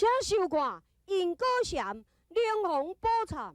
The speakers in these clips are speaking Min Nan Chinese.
請收看《因果禪靈王寶懺》。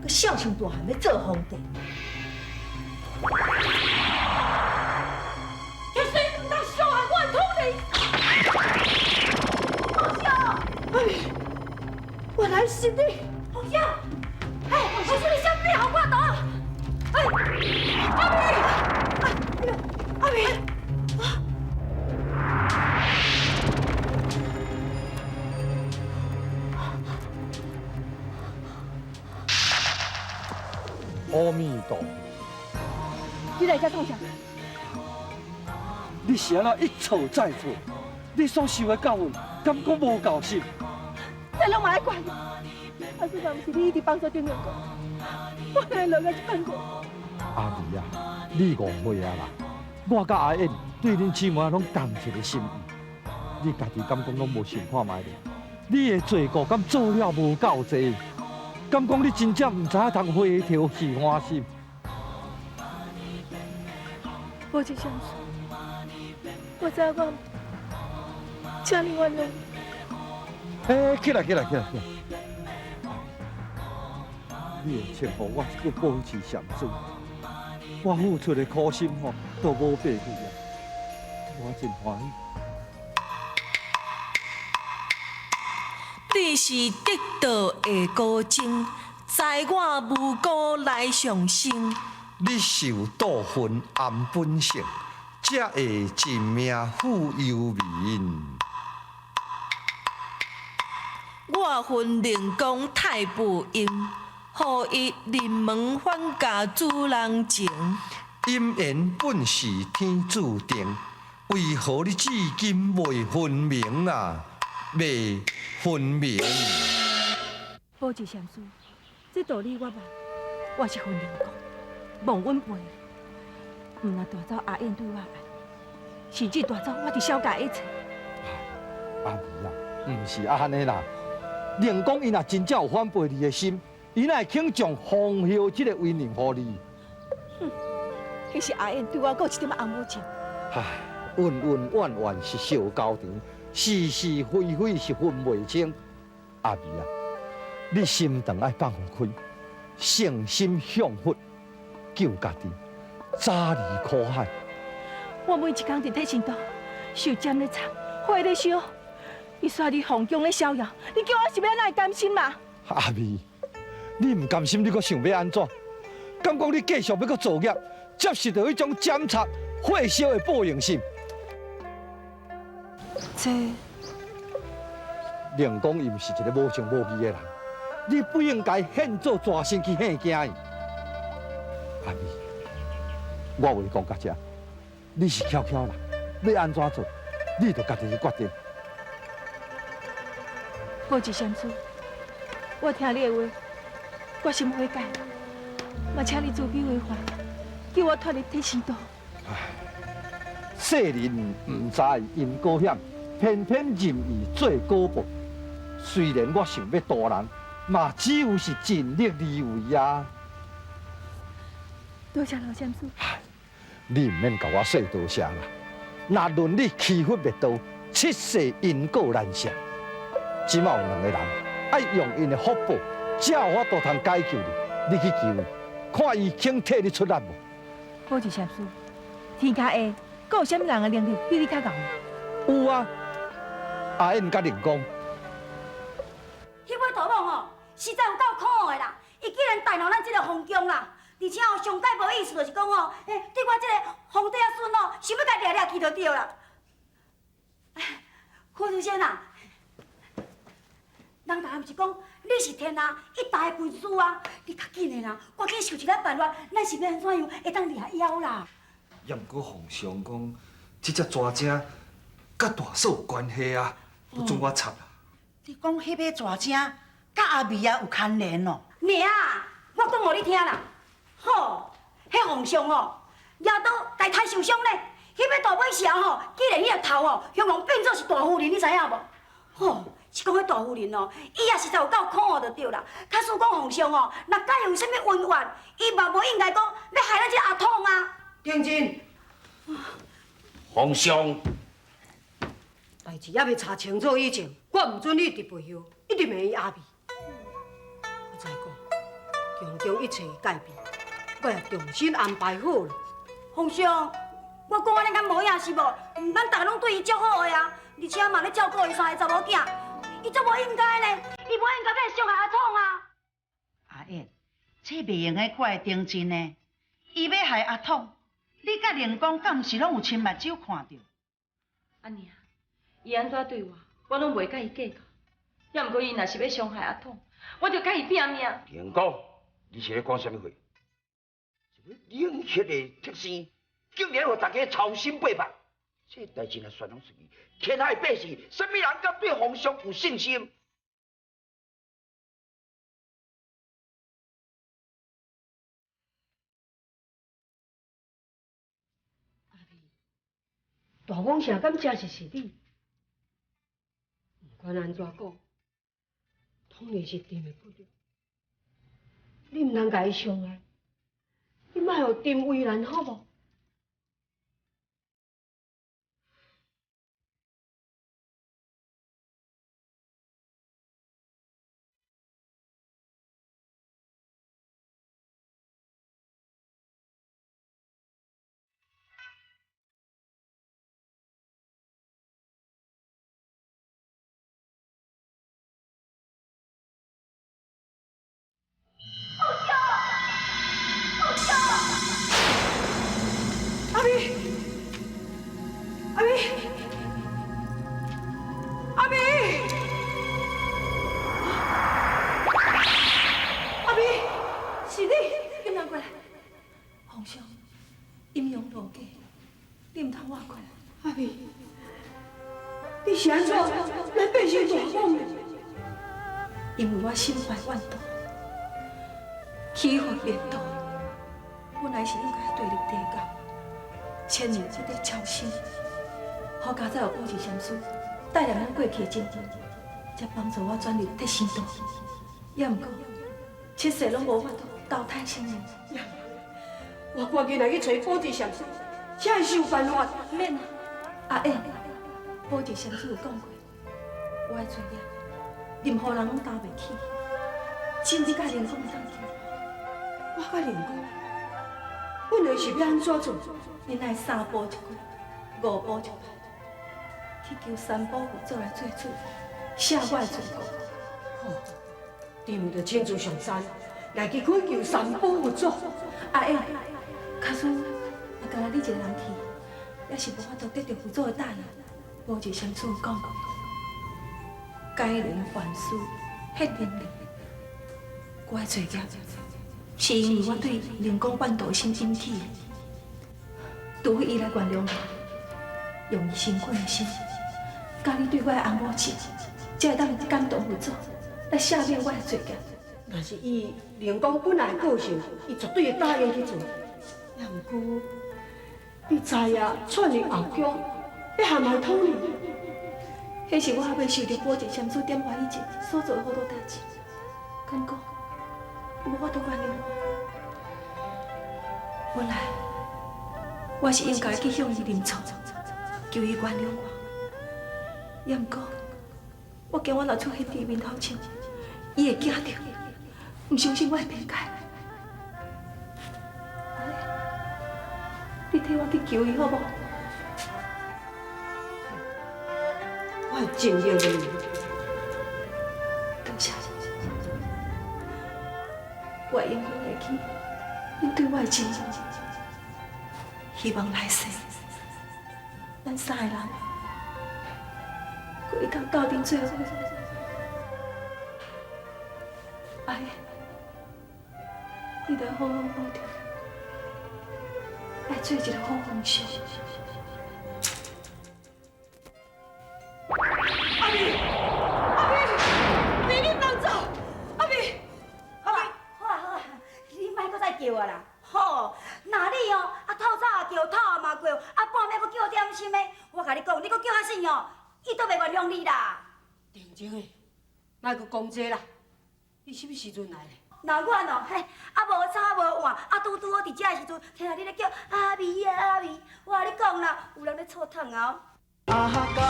孝顺大汉欲做皇帝，这世毋通伤害我的土地。凤小，哎，原来是你，凤小，哎，我是你啥变好我倒？哎，阿美，哎呦，阿美，啊！阿彌陀佛，你來這創啥？你是按怎一錯再錯？你所受的教訓，敢閣無夠深？這攏嘛愛怪你，啊，雖然毋是你一直幫助頂兩個，我哪會落到這般地步？阿美啊，你誤會啊啦！我佮阿燕對恁姊妹攏仝一个心意，你家己敢講攏無想看覓咧？你的罪過敢做了無夠濟？敢講你真正毋知影通回頭是岸是？無一相信，我知影我，請你原諒。欸，起來起來起來起來！你會稱呼我這句保持禪師，我付出的苦心吼都無白費啊！我真歡喜。你是得道的高僧，載我無辜來上升。你受道分暗本性，才會一命付幽冥。我分靈公太不陰，予伊臨門反嫁主人情。姻緣本是天注定，為何你至今未分明啊？未分明。寶智禪師，這道理我捌，我是分靈公，忘恩背義，毋但帶走阿燕對我的愛，甚至帶走我佇小家的一切。阿美啊，毋是按呢啦。靈公伊若真正有反背你的心，伊哪會肯將皇后這個威名予你？哼，彼是阿燕對我閣有一點仔紅母情。唉，恩恩怨怨是相交纏。是是非非是分袂清，阿美啊，你心腸愛放予開，誠心向佛，救家己，早離苦海。我每一工佇提神道，受針咧插，火咧燒，伊煞佇皇宮咧逍遙，你叫我是欲按怎會甘心嘛？阿美，你毋甘心，你閣想欲按怎？敢講你繼續欲閣造業，接受著彼種斬插火燒的報應是？這靈公伊毋是一個無情無義的人，你不應該現做大身去嚇驚伊。阿美，我話講到這，你是巧巧人，欲按怎做，你著家己去決定。宝志禅师，我听你的话，决心悔改，嘛请你慈悲为怀，救我脱离铁生道。世人毋知因果险，偏偏任意做果报。虽然我想欲渡人，嘛只有是尽力而为啊。多谢老禅师。你毋免共我说多谢啦。若论你欺佛灭道，七世因果难舍。这马有两个人爱用𪜶的福报，才有法度通解救你。你去求伊，看伊肯替你出力无？宝志禅师，天下下阁有啥物人的能力比你较𠢕？有啊，阿燕佮灵公。彼尾大蠓吼，实在有够可恶的啦！伊竟然大闹咱这个皇宫啦！而且哦，上盖无意思就是讲哦，欸，对我这个皇帝仔孙哦，想欲共掠掠去就对啦。柯主仙啊，人逐个毋是讲你是天下一大的军师啊？你较紧的啦，赶紧想一个办法，咱是欲按怎样会当掠妖啦？也毋过皇上讲，这只蛇精佮大嫂有关系啊，不准我插啦。你讲彼尾蛇精佮阿美啊有牵连哦？娘，我讲予你听啦。吼，彼皇上哦，掠刀共杀受伤咧，彼尾大尾蛇吼，竟然彼个头哦，雄黄变做是大夫人，你知影无？吼，是讲彼大夫人哦，伊也实在有够可恶就对啦。假使讲皇上哦，若佮伊有啥物恩怨，伊嘛无应该讲欲害咱这个阿统啊。定真，皇上，代志犹未查清楚以前，我毋准你伫背后一直骂伊阿美。我再讲，宫中一切的改变，我也重新安排好了。皇上，我讲按呢敢无影是无？咱逐个拢对伊足好的啊，而且嘛咧照顾伊三个查某囝，伊足无应该呢，伊无应该欲伤害阿统啊。阿燕，这袂用得怪定真呢，伊欲害阿统，你佮灵公敢毋是拢有亲目睭看著？阿娘，伊按怎对我，我拢袂佮伊计较。也毋过伊若是欲伤害阿统，我就佮伊拼命。灵公，你是咧讲啥物话？冷血的铁生，竟然予大家操心八百，这代志若传出去，天下百姓，啥物人敢对皇上有信心？阿美，大蠓蛇敢真是是你？毋管按怎讲，当然是朕的骨肉，你毋通共伊伤害。你莫予朕为难好无？阿美，阿美，阿美，阿美，是你，金兰过来。皇上，阴阳路假，你毋通活过来。阿美，你是按怎来变成大蠓的？因为我心怀怨毒，欺佛灭道，本来是应该坠入地狱。千年不得超生，好佳哉有宝志禅师带领咱过去的情分，才帮助我转入铁生道。也毋过，七世拢无法度投胎成人。我赶紧来去揣宝志禅师，才会想办法。免啊，阿燕，宝志禅师有讲过，我的罪业，任何人拢担袂起。只有你佮灵公会当救我。我佮灵公，本来是欲按怎做？恁爱三步一跪，五步一拜，去求三宝佛祖来做主，赦我的罪过。好，朕就亲自上山来去恳求三宝佛祖。阿燕，假使若干焦你一个人去，也是无法度得到佛祖的答应。宝志禅师有讲过，解铃还须系铃人。我的罪业是因为我对灵公怨毒的心引起的。除非伊来原谅我，用伊诚恳的心，佮你对我的翁某情，才會當感動佛祖來赦免我的罪孽。若是伊靈公本來個性，伊絕對會答應去做。也毋過，你知影竄入後宮，欲陷害統領，彼是我猶未受著寶劍禪師點化以前所做的好多代誌，敢講無法度原諒我。本來我是應該去向伊認錯，求伊原諒我。也毋過，我驚我若出現佇伊面頭前，伊會驚著，毋相信我會變改。你替我去求伊好無？我會盡力的。多謝，我永遠會記恁對我的情，希望來世，咱三个人，閣會當鬥陣做伙。阿燕，你著好好保重。愛做一個好皇上。阿美，阿美，阿美，你毋通走！阿美，好啊，好啊，好啊，你莫閣再叫我啦！吼，若你哦，啊透早也叫，透暗嘛叫，啊半暝閣叫點心的，我共你講，你閣叫較死哦，伊都袂原諒你啦。定靜的，莫閣講這啦。你啥物時陣來的？若阮哦，嘿，啊無早無晚，啊拄拄好佇這个時陣，聽你咧叫阿美啊阿美，我共你講啦，有人咧錯桶啊！啊，共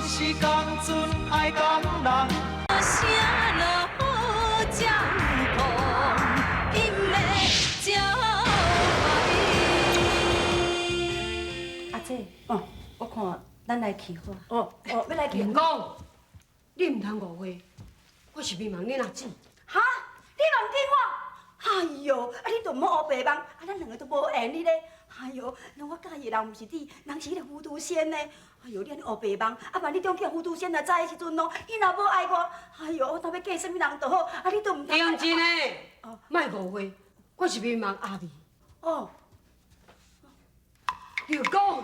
時共陣愛共人。聲落才有空，金的才阿姐，哦，我看咱來去好。哦哦，欲來去。靈公，你毋通誤會，我是迷茫恁阿姊。哈？你夢見我？哎喲，啊你都毋好烏白夢，啊咱兩個都無緣哩咧。哎喲，那我佮意的人毋是你，人是彼個糊塗仙呢。哎喲，你按呢烏白夢，啊萬你中叫糊塗仙若知的時陣哦，伊若無愛我，哎喲，我當欲嫁啥物人就好，啊你都毋通。認真的，莫誤會，我是迷茫阿美。哦，劉公，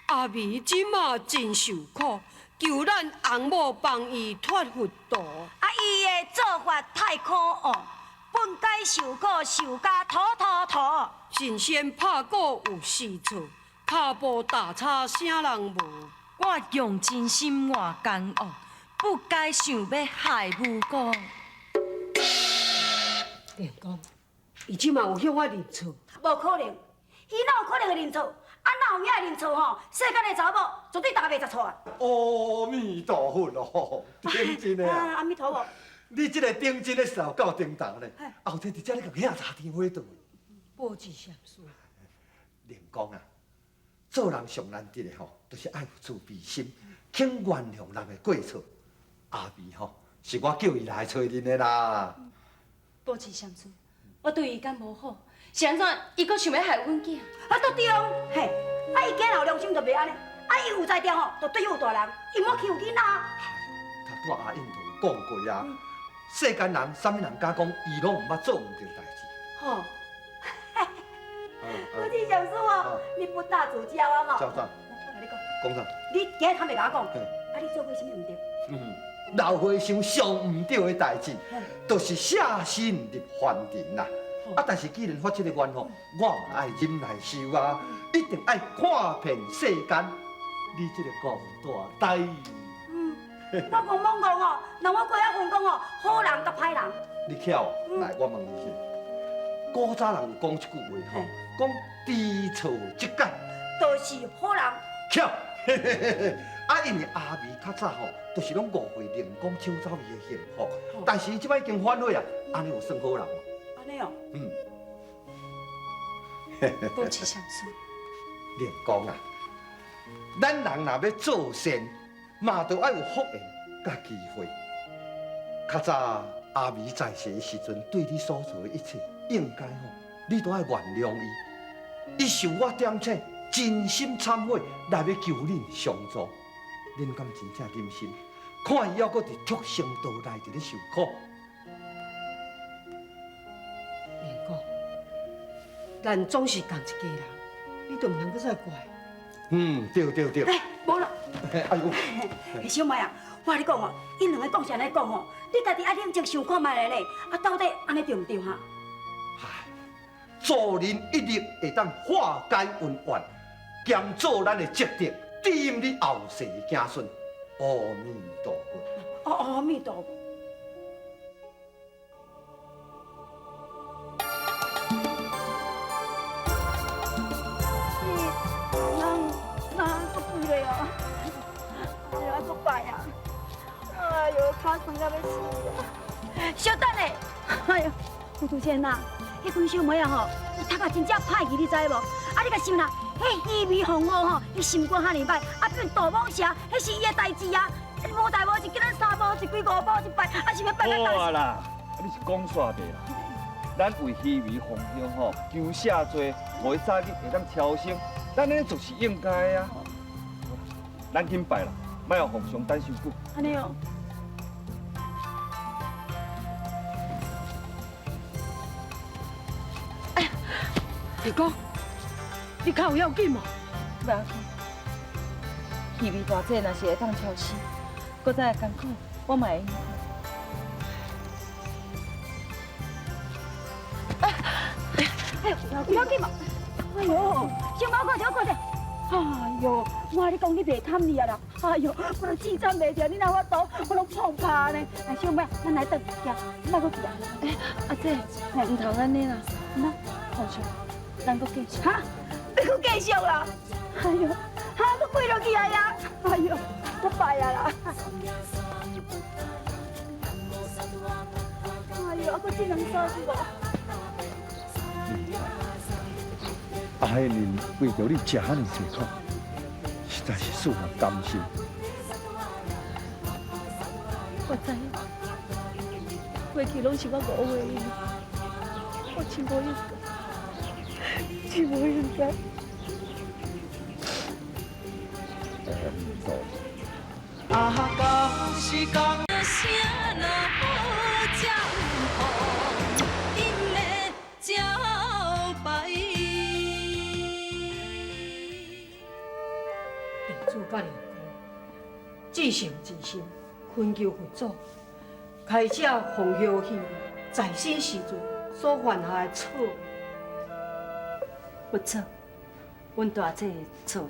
阿美這馬真受苦。求咱翁某幫伊脫佛途。啊，伊的做法太可惡，本該受苦受甲妥妥妥。神仙拍鼓有時錯，跤步踏差啥人無？我用真心換奸惡，不該想欲害無辜。連公，伊這馬有向我認錯？無可能，伊哪有可能會認錯？啊，哪有影會認錯吼？世間的查某絕對逐个袂十錯啊！阿彌陀佛咯，頂真的啊！阿彌陀佛！你這個頂真的時候夠叮當咧，後天佇遮咧共遐查天火桌。寶智禪師，靈公啊，做人上難得的吼，就是愛有慈悲心，肯原諒人的過錯。阿美吼，是我叫伊來揣恁的啦。寶智禪師，我對伊敢無好？是按怎？伊閣想欲害阮囝？啊，都對，嘿，啊，伊囝若有良心就袂按呢，啊，伊有才調吼，就對付大人，伊毋好欺負囡仔。頭拄仔阿英就有講過啊，世間人啥物人敢講，伊攏毋捌做毋對代誌。吼，寶智禪師哦，你不大主教啊吼。啥啥？我共你講。講啥？你今日坦白共我講，啊，你做過啥物毋對？嗯，老和尚上毋對的代誌，就是捨身入凡塵啦。啊！但是既然發這個願吼，我嘛愛忍耐受啊，一定愛看遍世間。你這個戇大呆。嗯，我戇懵戇哦，那我過遐分講哦，好人佮歹人。你巧，來，我問你一下，古早人有講一句話吼，講知錯即改，就是好人。巧，啊，因為阿美較早吼，就是攏誤會靈公搶走伊的幸福，但是伊這擺已經反悔啊，按呢有算好人無？按呢哦。嗯。寶智禪師。靈公啊，咱人若欲做善，嘛著愛有福緣佮機會。較早阿美在世的時陣，對你所做的一切，應該吼，你都愛原諒伊。伊受我點醒，真心懺悔，來欲求恁相助。恁敢真正忍心，看伊猶閣佇畜生道內佇咧受苦？連公，咱總是仝一家人，你就毋通閣再怪。嗯，對對對。哎，無啦。哎呦，小妹啊，我跟你講哦，𪜶兩个講是按呢講吼，你家己愛冷靜想看覓咧咧，啊，到底按呢對毋對哈？助人一力會當化解恩怨，兼做咱的積德，指引你後世子孫。阿彌陀佛。哦，阿彌陀佛。你人哪个肥咧啊？哎呀，阁拜啊！哎呦，跤酸到欲死啊！稍等下，哎呦，糊涂仙啊，彼几小妹仔吼，伊读甲真正歹去，你知无？啊，你共想啦，彼鱼眉凤乌吼，伊心肝遐尔歹，啊变大蟒蛇，彼是伊的代志啊！无代无志，今仔三步一跪，五步一拜，啊是欲拜到好啊啦，啊你是讲煞袂啦？咱为鱼眉凤后吼求赦罪，予伊早日会当超生，咱按呢做是应该的啊。咱紧拜啦，莫予皇上等伤久。按呢哦。哎，二哥，你較有要緊無？無要緊，魚眉大姐若是會當超生，閣再艱苦，我嘛會用。哎，有要緊無？哎呦，小貓看著，看著。哎呦，我跟你講，你袂貪你啊啦！哎呦，我都氣喘袂著，你若有法度，我攏碰拍呢。哎，小妹，咱來轉，行，莫閣去啊。哎，阿姐，毋通按呢啦，那皇上，咱閣繼續。哈？欲閣繼續啦？哎呦，哈，閣跪落去啊呀！哎呦，我拜啊啦！哎呦，啊，閣這兩首是無？阿燕恁為著你食遐爾濟苦，實在是使人甘心。我知影，過去攏是我誤會伊，我真無應該，真無應該。啊，講是講。地主佮灵公至诚至心恳求佛祖，开赦冯后鱼在生时阵所犯下的错误。佛祖，阮大姐的造业，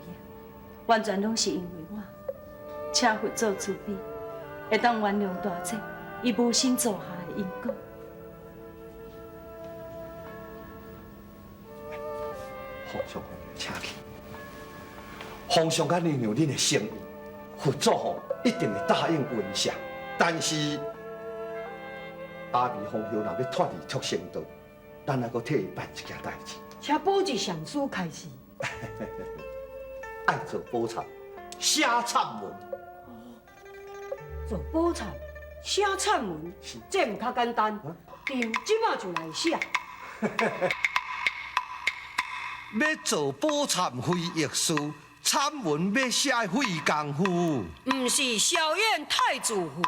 完全攏是因为我，請佛祖慈悲，會當原諒大姐伊無心造下的因果。皇上，請去。皇上敢若讓恁的誠意，佛祖吼一定會答應允赦。但是阿彌皇后若欲脫離畜生道，咱還閣替伊辦一件代誌。請寶智禪師開示。愛做寶懺，寫懺文。做寶懺，寫懺文，這毋較簡單。朕這馬就來寫。欲做寶懺非易事，懺文欲寫費功夫。毋是蕭衍太自負，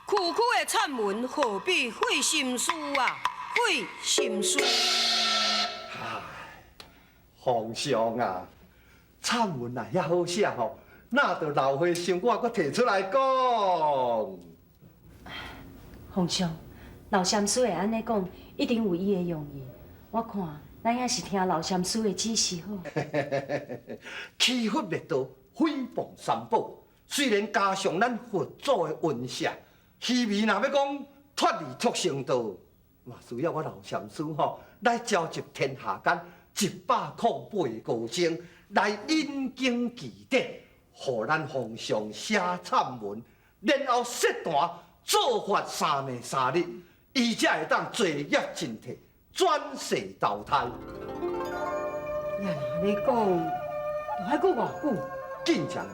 區區的懺文何必費心思啊？費心思。唉，皇上啊，懺文若遐好寫吼，哪著老和尚我閣提出來講。皇上，老禪師會按呢講，一定有伊的用意。我看。咱還是聽老禪師的指示好。欺佛滅道，誹謗三寶。雖然加上咱佛祖的恩赦，魚眉若欲講脫離畜生道，嘛需要我老禪師吼來召集天下間108個高僧來引經據典，予咱皇上寫懺文，然後設壇做法三暝三日，伊才會當罪業盡退。轉世投胎。呀，你講，還閣偌久？緊食兩年，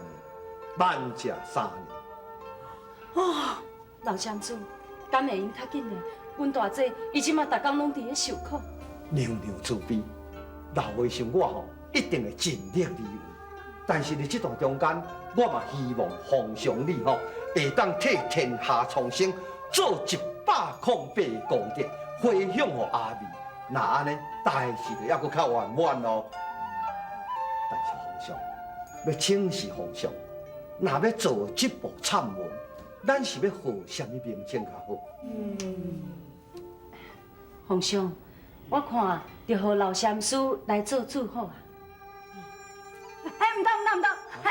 慢食3年。哦，老禪師，敢會用較緊呢？阮大姐伊這馬逐工攏佇咧受苦。娘娘慈悲，老和尚我吼一定會盡力而為。但是佇這段中間，我嘛希望皇上你吼會當替天下蒼生做108個功德，回向予阿彌。若按呢，代誌就猶閣較圓滿咯。但是皇上，欲請示皇上，若欲做這部懺文，咱是欲號啥物名稱較好？皇上，我看就予老禪師來做主好啊。嘿，毋通毋通毋通，嘿，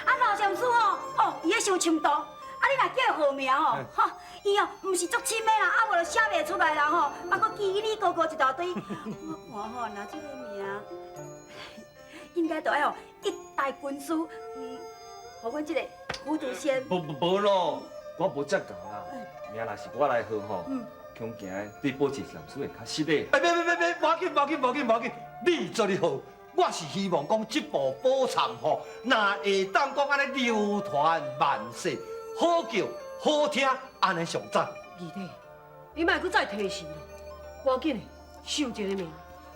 啊老禪師吼，哦，伊咧傷深度，啊你若叫伊號名吼，吼，伊哦毋是足深的啦，啊無就寫袂出來啦吼，啊閣嘰哩咕咕一大堆，我看吼，若這個名，應該就愛予一代軍師，予阮這個糊塗仙。無無無咯，我無遮𠢕啦，名若是我來號吼，恐驚對寶智禪師會較失禮。哎，別別別別，無要緊無要緊無要緊無要緊，你做你號。我是希望講這部寶懺吼，若會當講按呢流傳萬世，好叫好聽，按呢上讚。二弟，你莫閣再提示啦，趕緊的，想一個名。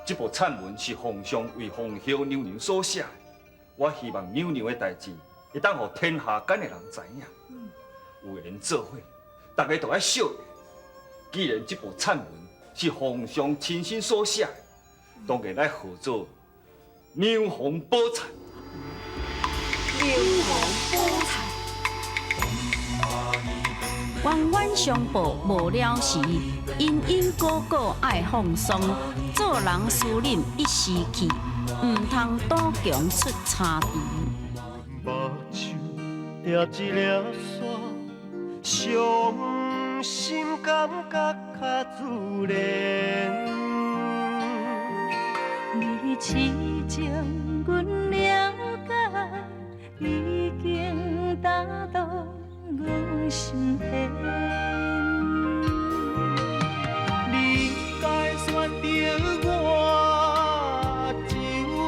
這部懺文是皇上為皇后娘娘所寫的，我希望娘娘的代誌會當予天下間的人知影。有緣做伙，大家都愛惜。既然這部懺文是皇上親身所寫的，當然愛號做娘皇寶懺。娘皇寶懺。冤冤相報無了時，因因果果愛放鬆。做人輸忍一時氣，毋通賭強出差池。目睭疊一粒沙，傷心感覺較自然。你痴情，阮了解，已經打動阮心弦。你該選擇我，就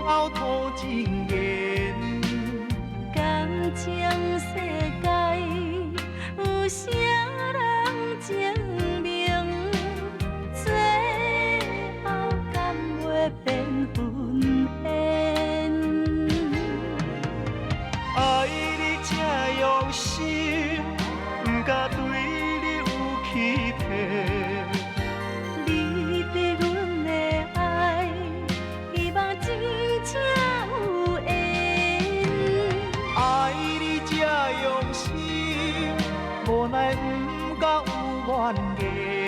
後土情緣。感情世界有啥人證明？最後敢會變分緣？愛你這用心，不敢對你有欺騙。你對阮的愛，希望真正有緣。愛你這用心，無奈不敢有怨言。